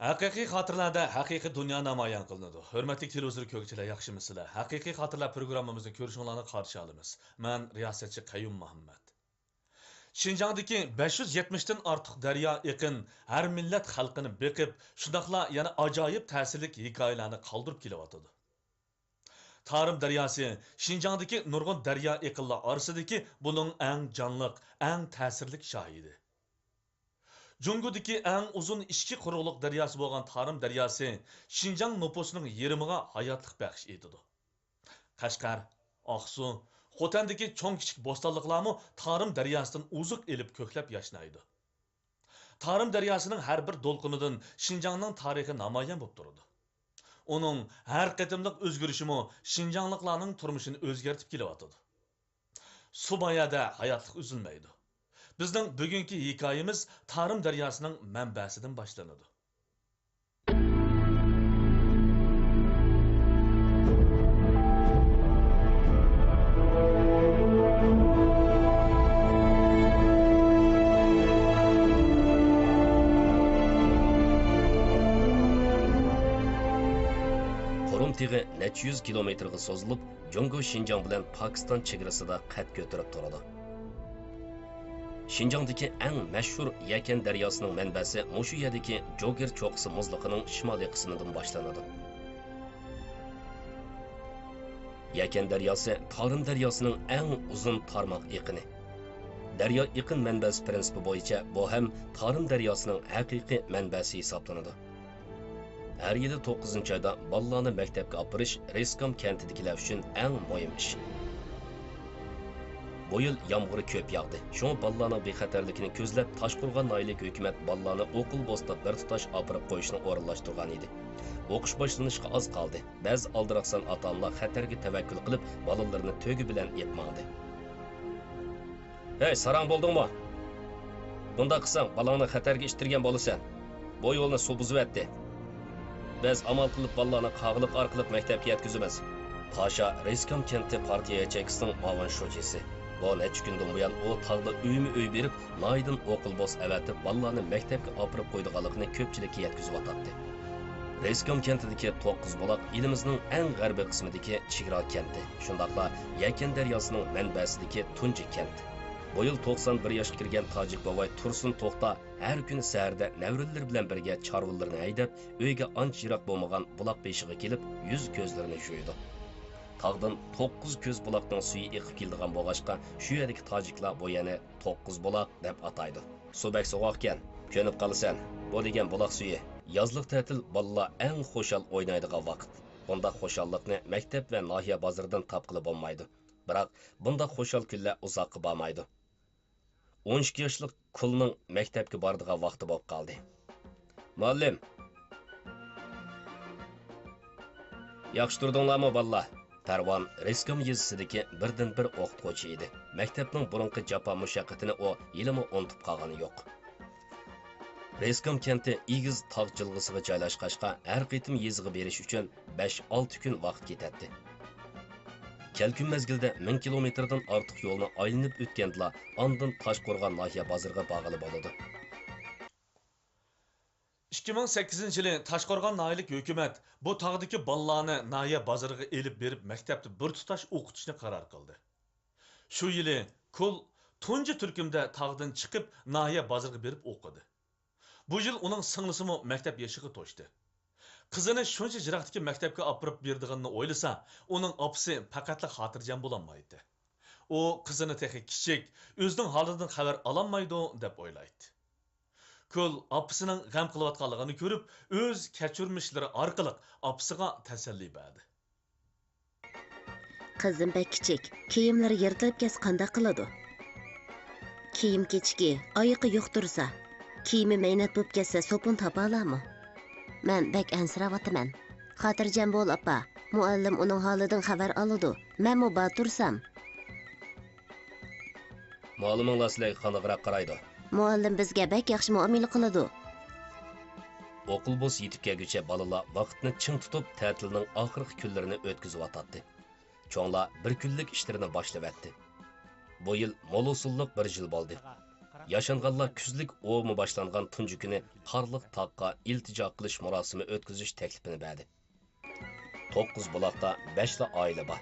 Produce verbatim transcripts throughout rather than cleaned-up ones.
ھەقىقىي خاتىرىلەردە ھەقىقىي دۇنيا نامايان قىلىنىدۇ. ھۆرمەتلىك تېلېۋىزور كۆرگۈچىلەر، ياخشىمۇسىلەر؟ ھەقىقىي خاتىرىلەر پروگراممىمىزنى كۆرۈشۈڭلارنى قارشى ئالىمىز. مەن رىياسەتچى قەييۇم مۇھەممەد. شىنجاڭدىكى بەش يۈز يەتمىشتىن ئارتۇق دەريا ئېقىن ھەر مىللەت خەلقىنى بېقىپ، شۇنداقلا يەنە ئاجايىپ تەسىرلىك ھېكايىلەرنى قالدۇرۇپ كېلىۋاتىدۇ. تارىم دەرياسى شىنجاڭدىكى نۇرغۇن دەريا ئېقىنلار ئارىسىدىكى بۇنىڭ ئەڭ جانلىق، ئەڭ تەسىرلىك شاھىدى. جۇڭگودىكى ئەڭ ئۇزۇن ئىچكى قۇرۇقلۇق دەرياسى بولغان تارىم دەرياسى شىنجاڭ نوپۇسىنىڭ يېرىمىغا ھاياتلىق بەخش ئېتىدۇ. قەشقەر، ئاقسۇ، خوتەندىكى چوڭ-كىچىك بوستانلىقلارمۇ تارىم دەرياسىدىن ئوزۇق ئېلىپ كۆكلەپ ياشنايدۇ. تارىم دەرياسىنىڭ ھەر بىر دولقۇنىدىن شىنجاڭنىڭ تارىخى نامايان بولۇپ تۇرىدۇ. ئۇنىڭ ھەر قېتىملىق ئۆزگىرىشىمۇ شىنجاڭلىقلارنىڭ تۇرمۇشىنى ئۆزگەرتىپ كېلىۋاتىدۇ. سۇ بايەدە ھاياتلىق ئۈزۈلمەيدۇ. بىزنىڭ بۈگۈنكى ھېكايىمىز تارىم دەرياسىنىڭ مەنبەسىدىن باشلىنىدۇ. قۇرۇم تېغى نەچچە يۈز كىلومېتىرغا سوزۇلۇپ، جۇڭگو شىنجاڭ بىلەن پاكىستان چېگرىسىدا قەد كۆتۈرۈپ تۇرىدۇ. شىنجاڭدىكى ئەڭ مەشھۇر يەكەن دەرياسىنىڭ مەنبەسى مۇشۇ يەردىكى جوگېر چوققىسى مۇزلىقىنىڭ شىمالىي قىسمىدىن باشلىنىدۇ. يەكەن دەرياسى تارىم دەرياسىنىڭ ئەڭ ئۇزۇن تارماق ئېقىنى. دەريا ئېقىن مەنبەسى پىرىنسىپى بويىچە بۇ ھەم تارىم دەرياسىنىڭ ھەقىقىي مەنبەسى ھېسابلىنىدۇ. ھەر يىلى توققۇزىنچى ئايدا بالىلارنى مەكتەپكە ئاپىرىش رېسكوم كەنتىدىكىلەر ئۈچۈن ئەڭ مۇھىم ئىش. بۇ يىل يامغۇر كۆپ ياغدى. شۇڭا بالىلارنىڭ بىخەتەرلىكىنى كۆزلەپ، تاشقورغان ناھىيەلىك ھۆكۈمەت بالىلارنى ئوقۇل بوستا بىر تۇتاش ئاپىرىپ قويۇشنى ئورۇنلاشتۇرغان ئىدى. ئوقۇش باشلىنىشقا ئاز قالدى. بەزى ئالدىراقسان ئاتا-ئانىلار خەتەرگە تەۋەككۈل قىلىپ، بالىلىرىنى تۆگە بىلەن ئېلىپ ماڭدى. ھەي، ساراڭ بولدۇڭمۇ؟ بۇنداق قىلساڭ، بالاڭنى خەتەرگە ئىتتىرگەن بولىسەن. بۇ يولنى سۇ بۇزۇۋەتتى. بىز ئامال قىلىپ بالىلارنى قاغىلىق ئارقىلىق مەكتەپكە يەتكۈزىمىز. پاشا رېسكوم كەنتى پارتىيە ياچېيكىسىنىڭ مۇئاۋىن شۇجىسى. بۇ نەچچە كۈندىن بۇيان ئۇ تاغدا ئۆيمۇ ئۆي بېرىپ، ناھىيەدىن ئوقۇل بوس ئەۋەتىپ، بالىلارنى مەكتەپكە ئاپىرىپ قويىدىغانلىقىنى كۆپچىلىككە يەتكۈزۈۋاتاتتى. رېسكوم كەنتىدىكى توققۇز بۇلاق ئېلىمىزنىڭ ئەڭ غەربىي قىسمىدىكى چېگرا كەنتى، شۇنداقلا يەكەن دەرياسىنىڭ مەنبەسىدىكى تۇنجى كەنت. بۇ يىل توقسان بىر ياشقا كىرگەن تاجىك بوۋاي تۇرسۇن توختا ھەر كۈنى سەھەردە نەۋرىلىرى بىلەن بىرگە چارۋىلىرىنى ھەيدەپ، ئۆيگە ئانچە يىراق بولمىغان بۇلاق بېشىغا كېلىپ، يۈز-كۆزلىرىنى يۇيىدۇ. تاغدىن توققۇز كۆز بۇلاقنىڭ سۈيى ئېقىپ كېلىدىغان بولغاچقا، شۇ يەردىكى تاجىكلار بۇ يەرنى توققۇز بۇلاق دەپ ئاتايدۇ. سۇ بەك سوغۇقكەن، كۆنۈپ قالىسەن. بۇ دېگەن بۇلاق سۈيى. يازلىق تەتىل بالىلار ئەڭ خۇشال ئوينايدىغان ۋاقىت. بۇنداق خۇشاللىقنى مەكتەپ ۋە ناھىيە بازىرىدىن تاپقىلى بولمايدۇ. بىراق، بۇنداق خۇشال كۈنلەر ئۇزاققا بارمايدۇ. ئون ئىككى ياشلىق كۇلنىڭ مەكتەپكە بارىدىغان ۋاقتى بولۇپ قالدى. مۇئەللىم! ياخشى تۇردۇڭلارمۇ، بالىلار؟ پەرۋان رېسكوم يېزىسىدىكى بىردىنبىر ئوقۇتقۇچى ئىدى. مەكتەپنىڭ بۇرۇنقى جاپا-مۇشەققىتىنى ئۇ ھېلىمۇ ئۇنتۇپ قالغىنى يوق. رېسكوم كەنتى ئېگىز تاغ جىلغىسىغا جايلاشقاچقا، ھەر قېتىم يېزىغا بېرىش ئۈچۈن بەش-ئالتە كۈن ۋاقىت كېتەتتى. كەلكۈن مەزگىلدە مىڭ كىلومېتىردىن ئارتۇق يولنى ئايلىنىپ ئۆتكەندىلا، ئاندىن تاشقورغان ناھىيە بازىرىغا بارغىلى بولىدۇ. ئىككى مىڭ سەككىزىنچى يىلى تاشقورغان ناھىيەلىك ھۆكۈمەت بۇ تاغدىكى بالىلارنى ناھىيە بازىرىغا ئېلىپ بېرىپ، مەكتەپتە بىر تۇتاش ئوقۇتۇشنى قارار قىلدى. شۇ يىلى كۇل تۇنجى تۈركۈمدە تاغدىن چىقىپ، ناھىيە بازىرىغا بېرىپ ئوقۇدى. بۇ يىل ئۇنىڭ سىڭلىسىمۇ مەكتەپ يېشىغا توشتى. قىزىنى شۇنچە يىراقتىكى مەكتەپكە ئاپىرىپ بېرىدىغىنىنى ئويلىسا، ئۇنىڭ ئاپىسى پەقەتلا خاتىرجەم بولالمايتتى. ئۇ قىزىنى تېخى كىچىك، ئۆزىنىڭ ھالىدىن خەۋەر ئالالمايدۇ، دەپ ئويلايتتى. كۇل ئاپىسىنىڭ غەم قىلىۋاتقانلىقىنى كۆرۈپ، ئۆز كەچۈرمىشلىرى ئارقىلىق ئاپىسىغا تەسەللى بەردى. قىزىم بەك كىچىك، كىيىملىرى يىرتىلىپ كەتسە قانداق قىلىدۇ؟ كىيىم كېچىكى، ئايىقى يوق تۇرسا، كىيىمى مەينەت بولۇپ كەتسە سوپۇن تاپالارمۇ؟ مەن بەك ئەنسىرەۋاتىمەن. خاتىرجەم بول، ئاپا، مۇئەللىم ئۇنىڭ ھالىدىن خەۋەر ئالىدۇ، مەنمۇ بار تۇرسام. مۇئەللىمىڭلار سىلەرگە قانىغىراق قارايدۇ. مۇئەللىم بىزگە بەك ياخشى مۇئامىلە قىلىدۇ. ئوقۇل بوس يېتىپ كەلگۈچە بالىلار ۋاقىتنى چىڭ تۇتۇپ، تەتىلنىڭ ئاخىرقى كۈنلىرىنى ئۆتكۈزۈۋاتاتتى. چوڭلار بىر كۈنلۈك ئىشلىرىنى باشلىۋەتتى. بۇ يىل مول ھوسۇللۇق بىر يىل بولدى. ياشانغانلار كۈزلۈك ئوۋمۇ باشلانغان تۇنجى كۈنى قارلىق تاغقا ئىلتىجا قىلىش مۇراسىمى ئۆتكۈزۈش تەكلىپىنى بەردى. توققۇز بۇلاقتا بەشلا ئائىلە بار.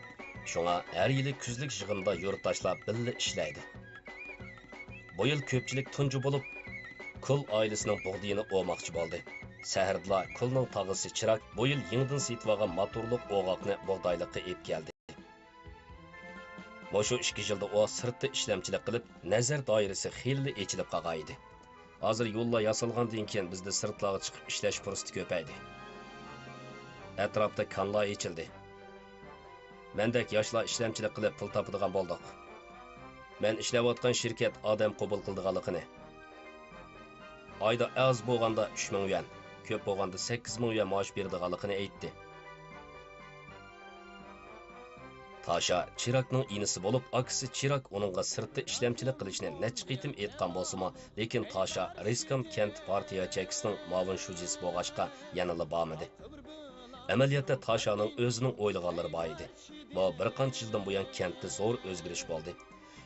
شۇڭا ھەر يىلى كۈزلۈك يىغىندا يۇرتداشلار بىللە ئىشلەيدۇ. بۇ يىل كۆپچىلىك تۇنجى بولۇپ، كۇل ئائىلىسىنىڭ بۇغدىيىنى ئوۋماقچى بولدى. سەھەردىلا كۇلنىڭ تاغىسى چىراك بۇ يىل يېڭىدىن سېتىۋالغان موتورلۇق ئوغاقنى بۇغدايلىققا ئېلىپ كەلدى. مۇشۇ ئىككى يىلدا ئۇ سىرتتا ئىشلەمچىلىك قىلىپ، نەزەر دائىرىسى خېلىلا ئېچىلىپ قالغان ئىدى. ھازىر يوللار ياسالغاندىن كېيىن بىزدە سىرتلارغا چىقىپ ئىشلەش پۇرسىتى كۆپەيدى. ئەتراپتا كانلار ئېچىلدى. مەندەك ياشلار ئىشلەمچىلىك قىلىپ پۇل تاپىدىغان بولدۇق. مەن ئىشلەۋاتقان شىركەت ئادەم قوبۇل قىلىدىغانلىقىنى، ئايدا ئاز بولغاندا ئۈچ مىڭ يۈەن، كۆپ بولغاندا سەككىز مىڭ يۈەن مائاش بېرىدىغانلىقىنى ئېيتتى. تاشا چىراكنىڭ ئىنىسى بولۇپ، ئاكىسى چىراك ئۇنىڭغا سىرتتا ئىشلەمچىلىك قىلىشنى نەچچە قېتىم ئېيتقان بولسىمۇ، لېكىن تاشا رىسكام كەنت پارتىيە ياچېيكىسىنىڭ مۇئاۋىن شۇجىسى بولغاچقا، يەنىلا بارمىدى. ئەمەلىيەتتە تاشانىڭ ئۆزىنىڭ ئويلىغانلىرى بار ئىدى. بۇ بىر قانچە يىلدىن بۇيان كەنتتە زور ئۆزگىرىش بولدى.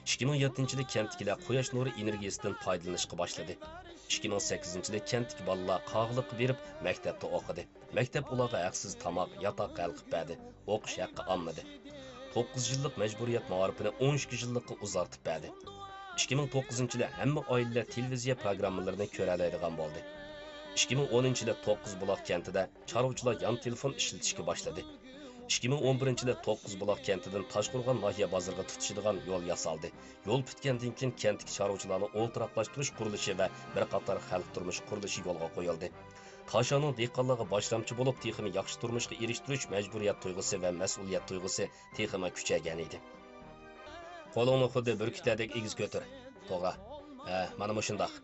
ئىككى مىڭ يەتتىنچى يىلى كەنتتىكىلەر قۇياش نۇرى ئېنېرگىيىسىدىن پايدىلىنىشقا باشلىدى. ئىككى مىڭ سەككىزىنچى يىلى كەنتتىكى بالىلار قاغىلىققا بېرىپ، مەكتەپتە ئوقۇدى. مەكتەپ ئۇلارغا ھەقسىز تاماق، ياتاق ھەل قىلىپ بەردى. ئوقۇش ھەققى ئالمىدى. توققۇز يىللىق مەجبۇرىيەت مائارىپىنى ئون ئىككى يىللىققا ئۇزارتىپ بەردى. ئىككى مىڭ توققۇزىنچى يىلى ھەممە ئائىلىلەر تېلېۋىزىيە پروگراممىلىرىنى كۆرەلەيدىغان بولدى. ئىككى مىڭ ئونىنچى يىلى توققۇز بۇلاق كەنتىدە چارۋىچىلار يان تېلېفون ئىشلىتىشكە باشلىدى. ئىككى مىڭ ئون بىرىنچى يىلى توققۇز بۇلاق كەنتىدىن تاشقورغان ناھىيە بازىرىغا تۇتىشىدىغان يول ياسالدى. يول پۈتكەندىن كېيىن، كەنتتىكى چارۋىچىلارنىڭ ئولتۇراقلاشتۇرۇش قۇرۇلۇشى ۋە بىر قاتار خەلق تۇرمۇش قۇرۇلۇشى يولغا قويۇلدى. تاشانىڭ دېھقانلارغا باشلامچى بولۇپ، تېخىمۇ ياخشى تۇرمۇشقا ئېرىشتۈرۈش مەجبۇرىيەت تۇيغۇسى ۋە مەسئۇلىيەت تۇيغۇسى تېخىمۇ كۈچەيگەن ئىدى. قولۇڭنى خۇددى بۈركۈتلەردەك ئېگىز كۆتۈر. توغرا. ھە، مانا مۇشۇنداق.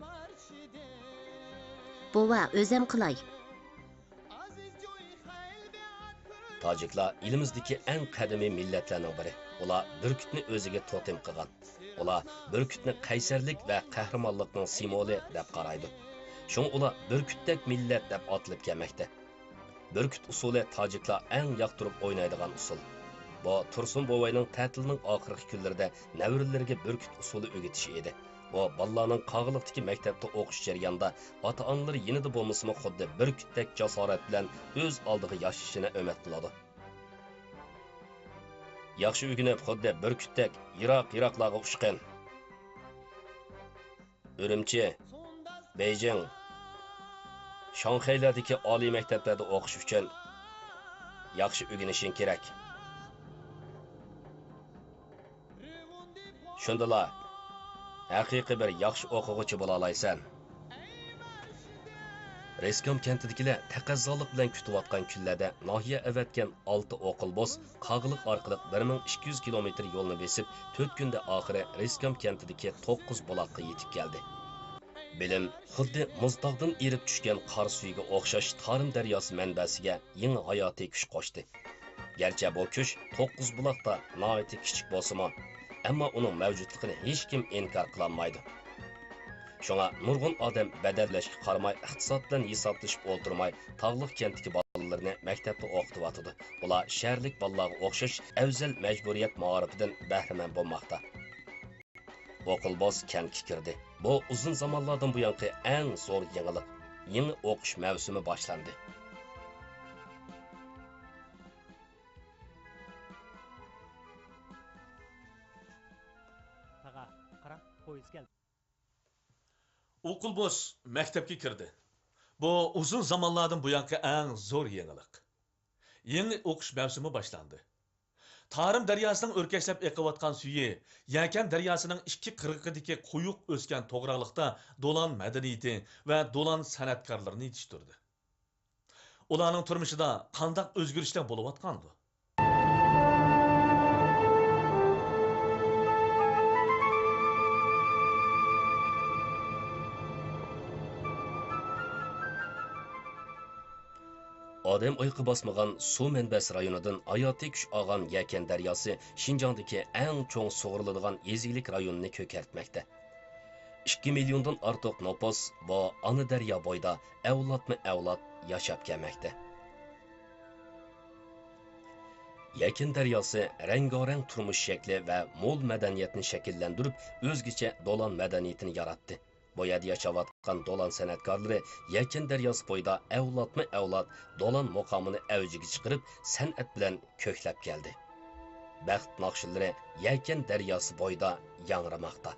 بوۋا، ئۆزەم قىلاي. تاجىكلار ئېلىمىزدىكى ئەڭ قەدىمىي مىللەتلەرنىڭ بىرى. ئۇلار بۈركۈتنى ئۆزىگە توتېم قىلغان. ئۇلار بۈركۈتنى قەيسەرلىك ۋە قەھرىمانلىقنىڭ سىمۋولى دەپ قارايدۇ. شۇڭا ئۇلار بۈركۈتتەك مىللەت دەپ ئاتىلىپ كەلمەكتە. بۈركۈت ئۇسسۇلى تاجىكلار ئەڭ ياقتۇرۇپ ئوينايدىغان ئۇسسۇل. بۇ تۇرسۇن بوۋاينىڭ تەتىلنىڭ ئاخىرقى كۈنلىرىدە نەۋرىلىرىگە بۈركۈت ئۇسسۇلى ئۆگىتىشى ئىدى. ئۇ بالىلارنىڭ قاغىلىقتىكى مەكتەپتە ئوقۇش جەريانىدا ئاتا-ئانىلىرى يېنىدا بولمىسىمۇ، خۇددى بۈركۈتتەك جاسارەت بىلەن ئۆز ئالدىغا ياشىشىنى ئۈمىد قىلىدۇ. ياخشى ئۆگىنىپ، خۇددى بۈركۈتتەك يىراق-يىراقلارغا ئۇچقىن. ئۈرۈمچى، بېيجىڭ، شاڭخەيلەردىكى ئالىي مەكتەپلەردە ئوقۇش ئۈچۈن ياخشى ئۆگىنىشىڭ كېرەك. شۇندىلا ھەقىقىي بىر ياخشى ئوقۇغۇچى بولالايسەن. رېسكام كەنتىدىكىلەر تەقەززالىق بىلەن كۈتۈۋاتقان كۈنلەردە ناھىيە ئەۋەتكەن ئالتە ئوقۇل بوس قاغىلىق ئارقىلىق بىر مىڭ ئىككى يۈز كىلومېتىر يولنى بېسىپ، تۆت كۈندە ئاخىرى رېسكام كەنتىدىكى توققۇز بۇلاققا يېتىپ كەلدى. بىلىم خۇددى مۇز تاغدىن ئېرىپ چۈشكەن قار سۈيىگە ئوخشاش تارىم دەرياسى مەنبەسىگە يېڭى ھاياتىي كۈچ قوشتى. گەرچە بۇ كۈچ توققۇز بۇلاقتا ناھايىتى كىچىك بولسىمۇ، ئەمما ئۇنىڭ مەۋجۇتلۇقىنى ھېچكىم ئىنكار قىلالمايدۇ. شۇڭا نۇرغۇن ئادەم بەدەللەشكە قارىماي، ئىقتىساد بىلەن ھېسابلىشىپ ئولتۇرماي، تاغلىق كەنتتىكى بالىلىرىنى مەكتەپتە ئوقۇتۇۋاتىدۇ. ئۇلار شەھەرلىك بالىلارغا ئوخشاش ئەۋزەل مەجبۇرىيەت مائارىپىدىن بەھرىمەن بولماقتا. ئوقۇل بوس كەنتكە كىردى. بۇ ئۇزۇن زامانلاردىن بۇيانقى ئەڭ زور يېڭىلىق. يېڭى ئوقۇش مەۋسۇمى باشلاندى. تاغا، قاراڭ، پويىز كەلدى. ئوقۇل بوس مەكتەپكە كىردى. بۇ ئۇزۇن زامانلاردىن بۇيانقى ئەڭ زور يېڭىلىق. يېڭى ئوقۇش مەۋسۇمى باشلاندى. تارىم دەرياسىنىڭ ئۆركەشلەپ ئېقىۋاتقان سۈيى يەكەن دەرياسىنىڭ ئىككى قىرغىقىدىكى قويۇق ئۆسكەن توغراقلىقتا دولان مەدەنىيىتى ۋە دولان سەنئەتكارلىرىنى يېتىشتۈردى. ئۇلارنىڭ تۇرمۇشىدا قانداق ئۆزگىرىشلەر بولۇۋاتقاندۇ؟ ئادەم ئايىقى باسمىغان سۇ مەنبەسى رايونىدىن ھاياتىي كۈچ ئالغان يەكەن دەرياسى شىنجاڭدىكى ئەڭ چوڭ سۇغىرىلىدىغان يېزا ئىگىلىك رايونىنى كۆكەرتمەكتە. ئىككى مىليوندىن ئارتۇق نوپۇس بۇ ئانا دەريا بويىدا ئەۋلادمۇ ئەۋلاد ياشاپ كەلمەكتە. يەكەن دەرياسى رەڭگارەڭ تۇرمۇش شەكلى ۋە مول مەدەنىيەتنى شەكىللەندۈرۈپ، ئۆزگىچە دولان مەدەنىيىتىنى ياراتتى. بۇ يەردە ياشاۋاتقان دولان سەنئەتكارلىرى يەكەن دەرياسى بويىدا ئەۋلادمۇ ئەۋلاد دولان مۇقامىنى ئەۋجىگە چىقىرىپ، سەنئەت بىلەن كۆكلەپ كەلدى. بەخت ناخشىلىرى يەكەن دەرياسى بويىدا ياڭرىماقتا.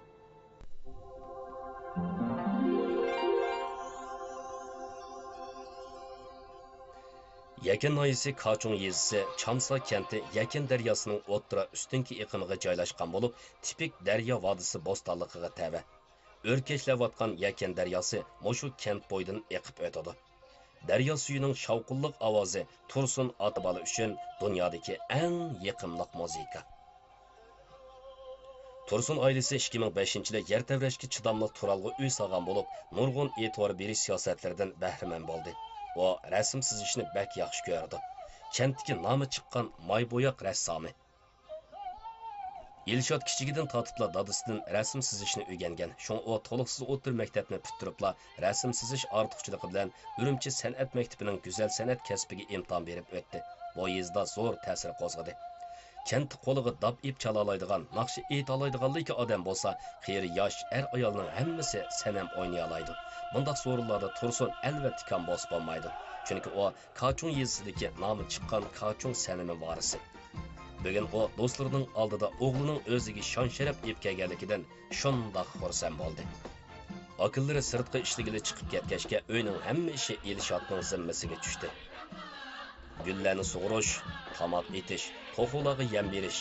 يەكەن ناھىيەسى كاچۇڭ يېزىسى چامسا كەنتى يەكەن دەرياسىنىڭ ئوتتۇرا ئۈستۈنكى ئېقىمىغا جايلاشقان بولۇپ، تىپىك دەريا ۋادىسى بوستانلىقىغا تەۋە. ئۆركەشلەۋاتقان يەكەن دەرياسى مۇشۇ كەنت بويىدىن ئېقىپ ئۆتىدۇ. دەريا سۈيىنىڭ شاۋقۇنلۇق ئاۋازى تۇرسۇن ئاتا-بالا ئۈچۈن دۇنيادىكى ئەڭ يېقىملىق مۇزىكا. تۇرسۇن ئائىلىسى ئىككى مىڭ بەشىنچى يىلى يەر تەۋرەشكە چىداملىق تۇرالغۇ ئۆي سالغان بولۇپ، نۇرغۇن ئېتىبار بېرىش سىياسەتلىرىدىن بەھرىمەن بولدى. ئۇ رەسىم سىزىشنى بەك ياخشى كۆرىدۇ. كەنتتىكى نامى چىققان ماي بوياق رەسسامى. ئىلشات كىچىكىدىن تارتىپلا دادىسىدىن رەسىم سىزىشنى ئۆگەنگەن. شۇڭا ئۇ تولۇقسىز ئوتتۇرا مەكتەپنى پۈتتۈرۈپلا، رەسىم سىزىش ئارتۇقچىلىقى بىلەن ئۈرۈمچى سەنئەت مەكتىپىنىڭ گۈزەل سەنئەت كەسپىگە ئىمتىھان بېرىپ ئۆتتى. بۇ يېزىدا زور تەسىر قوزغىدى. كەنتتە قولىغا داپ ئېلىپ چالالايدىغان، ناخشا ئېيتالايدىغانلىكى ئادەم بولسا، قېرى ياش، ئەر-ئايالنىڭ ھەممىسى سەنەم ئوينىيالايدۇ. بۇنداق سورۇنلاردا تۇرسۇن ئەلۋەتتە كام بولسا بولمايدۇ. چۈنكى ئۇ كاچۇڭ يېزىسىدىكى نامى چىققان كاچۇڭ سەنىمى ۋارىسى. بۈگۈن ئۇ دوستلىرىنىڭ ئالدىدا ئوغلىنىڭ ئۆزىگە شان-شەرەپ ئېلىپ كەلگەنلىكىدىن شۇنداق خۇرسەن بولدى. ئاكىلىرى سىرتقا ئىشلىگىلى چىقىپ كەتكەچكە، ئۆينىڭ ھەممە ئىشى ئىلشاتنىڭ زىممىسىگە چۈشتى. گۈللەرنى سۇغۇرۇش، تاماق ئېتىش، توخۇلارغا يەم بېرىش،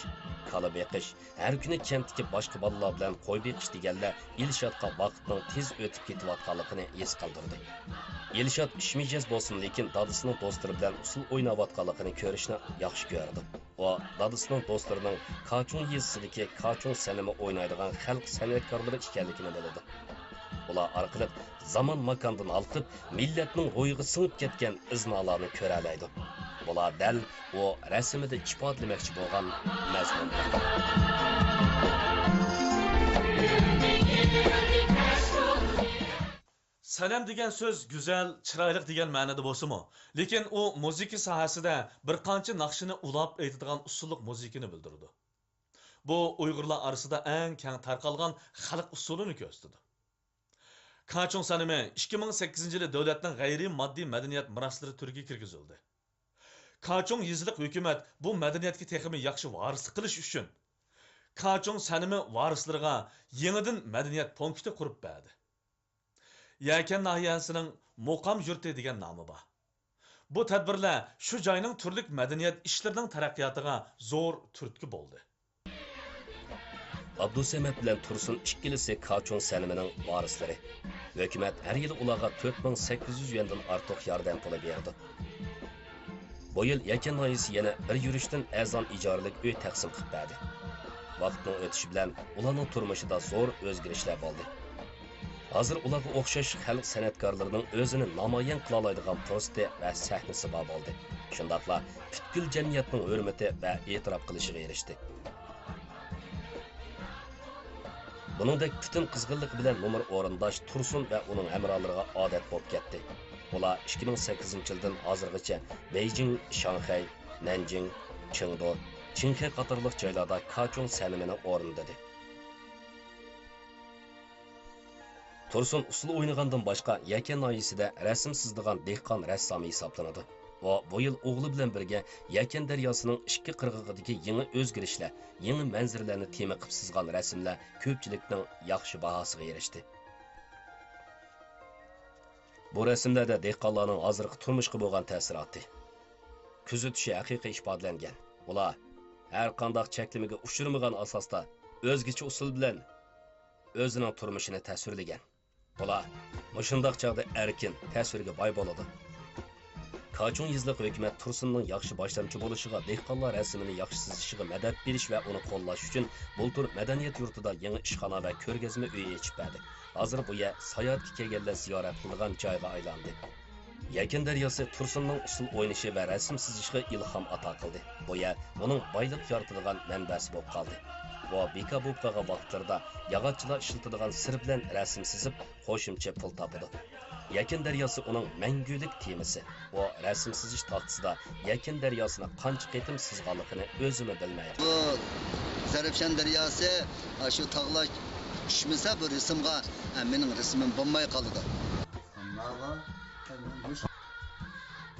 كالا بېقىش، ھەر كۈنى كەنتتىكى باشقا بالىلار بىلەن قوي بېقىش دېگەنلەر ئىلشاتقا ۋاقىتنىڭ تېز ئۆتۈپ كېتىۋاتقانلىقىنى ھېس قىلدۇردى. ئىلشات ئىش مىجەز بولسىمۇ، لېكىن دادىسىنىڭ دوستلىرى بىلەن ئۇسسۇل ئويناۋاتقانلىقىنى كۆرۈشنى ياخشى كۆرىدۇ. ئۇ دادىسىنىڭ دوستلىرىنىڭ كاچۇڭ يېزىسىدىكى كاچۇڭ سەنىمى ئوينايدىغان خەلق سەنئەتكارلىرى ئىكەنلىكىنى بىلىدۇ. ئۇلار ئارقىلىق زامان ماكاندىن ھالقىپ، مىللەتنىڭ روھىغا سىڭىپ كەتكەن ئىزنالارنى كۆرەلەيدۇ. بۇلار دەل ئۇ رەسىمىدە ئىپادىلىمەكچى بولغان مەزمۇنلار. سەنەم دېگەن سۆز گۈزەل، چىرايلىق دېگەن مەنىدە بولسىمۇ، لېكىن ئۇ مۇزىكا ساھەسىدە بىر قانچە ناخشىنى ئۇلاپ ئېيتىدىغان ئۇسسۇللۇق مۇزىكىنى بىلدۈرىدۇ. بۇ ئۇيغۇرلار ئارىسىدا ئەڭ كەڭ تارقالغان خەلق ئۇسسۇلىنى كۆرسىتىدۇ. كاچۇڭ سەنىمى ئىككى مىڭ سەككىزىنچى يىلى دۆلەتنىڭ غەيرىي ماددىي مەدەنىيەت مىراسلىرى تۈرىگە كىرگۈزۈلدى. كاچۇڭ يېزىلىق ھۆكۈمەت بۇ مەدەنىيەتكە تېخىمۇ ياخشى ۋارىسلىق قىلىش ئۈچۈن، كاچۇڭ سەنىمى ۋارىسلىرىغا يېڭىدىن مەدەنىيەت پونكىتى قۇرۇپ بەردى. يەكەن ناھىيەسىنىڭ مۇقام يۇرتى دېگەن نامى بار. بۇ تەدبىرلەر شۇ جاينىڭ تۈرلۈك مەدەنىيەت ئىشلىرىنىڭ تەرەققىياتىغا زور تۈرتكە بولدى. ئابدۇسەمەت بىلەن تۇرسۇن ئىككىلىسى كاچۇڭ سەنىمىنىڭ ۋارىسلىرى. ھۆكۈمەت ھەر يىلى ئۇلارغا تۆت مىڭ سەككىز يۈز يۈەندىن ئارتۇق ياردەم پۇلى بېرىدۇ. بۇ يىل يەكەن ناھىيەسى يەنە بىر يۈرۈشتىن ئەرزان ئىجارىلىك ئۆي تەقسىم قىلىپ بەردى. ۋاقىتنىڭ ئۆتۈشى بىلەن ئۇلارنىڭ تۇرمۇشىدا زور ئۆزگىرىشلەر بولدى. ھازىر ئۇلارغا ئوخشاش خەلق سەنئەتكارلىرىنىڭ ئۆزىنى نامايان قىلالايدىغان پۇرسىتى ۋە سەھنىسى بار بولدى. شۇنداقلا پۈتكۈل جەمئىيەتنىڭ ھۆرمىتى ۋە ئېتىراپ قىلىشىغا ئېرىشتى. بۇنىڭدەك پۈتۈن قىزغىنلىقى بىلەن نومۇر ئورۇنداش تۇرسۇن ۋە ئۇنىڭ ھەمراھلىرىغا ئادەت بولۇپ كەتتى. ئۇلار ئىككى مىڭ سەككىزىنچى يىلدىن ھازىرغىچە بېيجىڭ، شاڭخەي، نەنجىڭ، چېڭدۇ، چىڭخەي قاتارلىق جايلاردا كاچۇڭ سەنىمىنى ئورۇندىدى. تۇرسۇن ئۇسسۇل ئوينىغاندىن باشقا، يەكەن ناھىيەسىدە رەسىم سىزىدىغان دېھقان رەسسامى ھېسابلىنىدۇ. ئۇ بۇ يىل ئوغلى بىلەن بىرگە يەكەن دەرياسىنىڭ ئىككى قىرغىقىدىكى يېڭى ئۆزگىرىشلەر، يېڭى مەنزىرىلەرنى تېما قىلىپ سىزغان رەسىملەر كۆپچىلىكنىڭ ياخشى باھاسىغا ئېرىشتى. بۇ رەسىملەردە دېھقانلارنىڭ ھازىرقى تۇرمۇشقا بولغان تەسىراتى، كۆزىتىشى ھەقىقىي ئىپادىلەنگەن. ئۇلار ھەرقانداق چەكلىمىگە ئۇچرىمىغان ئاساستا ئۆزگىچە ئۇسۇل بىلەن ئۆزىنىڭ تۇرمۇشىنى تەسۋىرلىگەن. ئۇلار مۇشۇنداق چاغدا ئەركىن، تەسۋىرگە باي بولىدۇ. كاچۇڭ يېزىلىق ھۆكۈمەت تۇرسۇننىڭ ياخشى باشلامچى بولۇشىغا، دېھقانلار رەسىمىنى ياخشى سىزىشىغا مەدەت بېرىش ۋە ئۇنى قوللاش ئۈچۈن بۇلتۇر مەدەنىيەت يۇرتىدا يېڭى ئىشخانا ۋە كۆرگەزمە ئۆيى ئېچىپ بەردى. ھازىر بۇ يەر ساياھەتكە كەلگەنلەر زىيارەت قىلىدىغان جايغا ئايلاندى. يەكەن دەرياسى تۇرسۇننىڭ ئۇسسۇل ئوينىشى ۋە رەسىم سىزىشىغا ئىلھام ئاتا قىلدى. بۇ يەر ئۇنىڭ بايلىق يارىتىدىغان مەنبەسى بولۇپ قالدى. ئۇ بىكار بولۇپ قالغان ۋاقىتلىرىدا ياغاچچىلار ئىشلىتىدىغان سىر بىلەن رەسىم سىزىپ، قوشۇمچە پۇل تاپىدۇ. يەكەن دەرياسى ئۇنىڭ مەڭگۈلۈك تېمىسى. ئۇ رەسىم سىزىش تاختىسىدا يەكەن دەرياسىنى قانچە قېتىم سىزغانلىقىنى ئۆزىمۇ بىلمەيدۇ. بۇ زەرەپشان دەرياسى، ئاشۇ تاغلار چۈشمىسە، بۇ رەسىمگە، ئە، مېنىڭ رەسىمىم بولماي قالىدۇ.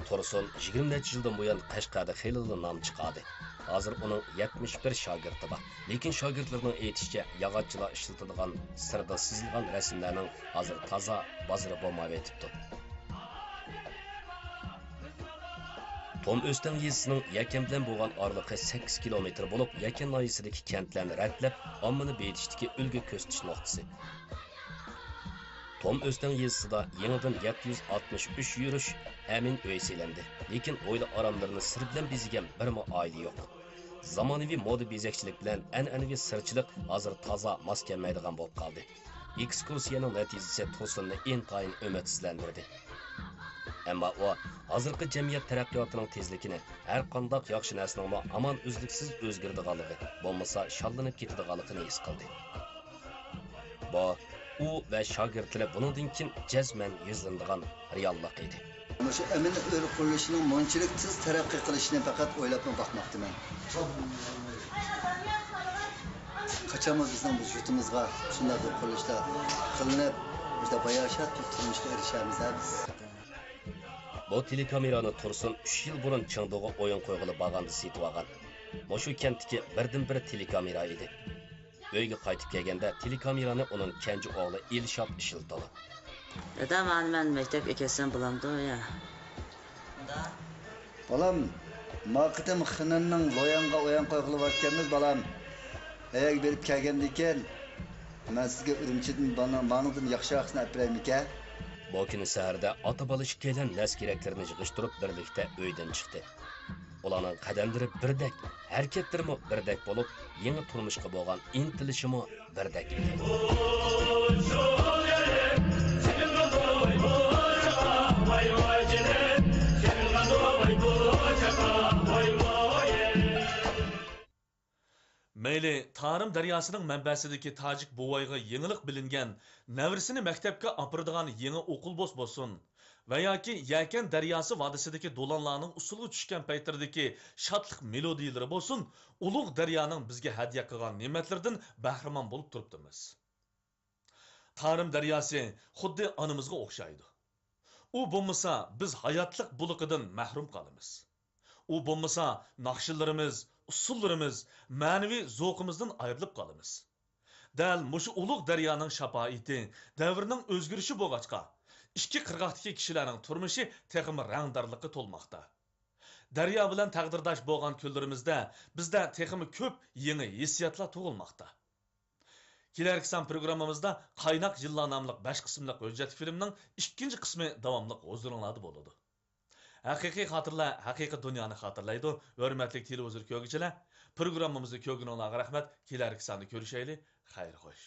تۇرسۇن يىگىرمە نەچچە يىلدىن بۇيان قەشقەردە خېلىلا نام چىقاردى. ھازىر ئۇنىڭ يەتمىش بىر شاگىرتى بار. لېكىن شاگىرتلىرىنىڭ ئېيتىشىچە، ياغاچچىلار ئىشلىتىدىغان سىردا سىزىلغان رەسىملەرنىڭ ھازىر تازا بازىرى بولمايۋېتىپتۇ. توم ئۆستەڭ يېزىسىنىڭ يەكەن بىلەن بولغان ئارىلىقى سەككىز كىلومېتىر بولۇپ، يەكەن ناھىيەسىدىكى كەنتلەرنى رەتلەپ، ئاممىنى بېيىتىشتىكى ئۈلگە كۆرسىتىش نۇقتىسى. توم ئۆستەڭ يېزىسىدا يېڭىدىن يەتتە يۈز ئاتمىش ئۈچ يۈرۈش ئەمىن ئۆي سېلىندى. لېكىن ھويلا ئاراملىرىنى سىر بىلەن بېزىگەن بىرمۇ ئائىلە يوق. زامانىۋى مودا بېزەكچىلىك بىلەن ئەنئەنىۋى سىرچىلىق ھازىر تازا ماس كەلمەيدىغان بولۇپ قالدى. ئېكسكۇرسىيەنىڭ نەتىجىسى تۇرسۇننى ئىنتايىن ئۈمىدسىزلەندۈردى. ئەمما ئۇ ھازىرقى جەمئىيەت تەرەققىياتىنىڭ تېزلىكىنى، ھەرقانداق ياخشى نەرسىنىڭمۇ ھامان ئۈزلۈكسىز ئۆزگىرىدىغانلىقى، بولمىسا شاللىنىپ كېتىدىغانلىقىنى ھېس قىلدى. بۇ، ئۇ ۋە شاگىرتلىرى بۇنىڭدىن كېيىن جەزمەن يۈزلىنىدىغان رېئاللىق ئىدى. مۇشۇ ئەمىن ئۆي قۇرۇلۇشىنىڭ مۇنچىلىك تېز تەرەققىي قىلىشىنى پەقەت ئويلاپمۇ باقماپتىمەن. قاچانمۇ بىزنىڭ بۇ يۇرتىمىزغا شۇنداق بىر قۇرۇلۇشلار قىلىنىپ، مۇشۇنداق باياشات بىر تۇرمۇشقا ئېرىشەرمىز ھە بىز؟ بۇ تېلېكامېرانى تۇرسۇن ئۈچ يىل بۇرۇن چېڭدۇغا ئويۇن قويغىلى بارغاندا سېتىۋالغان. مۇشۇ كەنتتىكى بىردىنبىر تېلېكامېرا ئىدى. ئۆيگە قايتىپ كەلگەندە تېلېكامېرانى ئۇنىڭ كەنجى ئوغلى ئىلشات ئىشلىتىدۇ. دادا، مانا مەن مەكتەپكە كەتسەم بولامدۇ يا؟ بالام، ما قېتىم خېنەننىڭ لوياڭغا ئويۇن قويغىلى باركەنمىز، بالام. ئەيەرگە بېرىپ كەلگەندىن كېيىن، مەن سىزگە ئۈرۈمچىدىن مانا-، ماڭىدىن ياخشىراقىسىنى ئەپ بېرەيمىكە؟ بۇ كۈنى سەھەردە ئاتا-بالا ئىككىيلەن نەرسە-كېرەكلىرىنى يىغىشتۇرۇپ بىرلىكتە ئۆيدىن چىقتى. ئۇلارنىڭ قەدەملىرى بىردەك، ھەرىكەتلىرىمۇ بىردەك بولۇپ، يېڭى تۇرمۇشقا بولغان ئىنتىلىشىمۇ بىردەك ئىدى. مەيلى تارىم دەرياسىنىڭ مەنبەسىدىكى تاجىك بوۋايغا يېڭىلىق بىلىنگەن، نەۋرىسىنى مەكتەپكە ئاپىرىدىغان يېڭى ئوقۇل بوس بولسۇن ۋە ياكى يەكەن دەرياسى ۋادىسىدىكى دولانلارنىڭ ئۇسسۇلغا چۈشكەن پەيتلىرىدىكى شادلىق مېلودىيىلىرى بولسۇن، ئۇلۇغ دەريانىڭ بىزگە ھەدىيە قىلغان نېمەتلىرىدىن بەھرىمەن بولۇپ تۇرۇپتىمىز. تارىم دەرياسى خۇددى ئانىمىزغا ئوخشايدۇ. ئۇ بولمىسا، بىز ھاياتلىق بۇلىقىدىن مەھرۇم قالىمىز. ئۇ بولمىسا، ناخشىلىرىمىز، ئۇسسۇللىرىمىز، مەنىۋى زوقىمىزدىن ئايرىلىپ قالىمىز. دەل مۇشۇ ئۇلۇغ دەريانىڭ شاپائىتى، دەۋرنىڭ ئۆزگىرىشى بولغاچقا، ئىككى قىرغاقتىكى كىشىلەرنىڭ تۇرمۇشى تېخىمۇ رەڭدارلىققا تولماقتا. دەريا بىلەن تەقدىرداش بولغان كۈنلىرىمىزدە بىزدە تېخىمۇ كۆپ يېڭى ھېسسىياتلار تۇغۇلماقتا. كېلەركى سان پروگراممىمىزدا قايناق يىللار ناملىق بەش قىسىملىق ھۆججەتلىك فىلىمنىڭ ئىككىنچى قىسمى داۋاملىق ھۇزۇرۇڭلاردا بولىدۇ. ھەقىقىي خاتىرىلەر ھەقىقىي دۇنيانى خاتىرىلەيدۇ. ھۆرمەتلىك تېلېۋىزور كۆرگۈچىلەر، پروگراممىمىزنى كۆرگىنىڭلارغا رەھمەت. كېلەركى ساندا كۆرۈشەيلى. خەير خوش.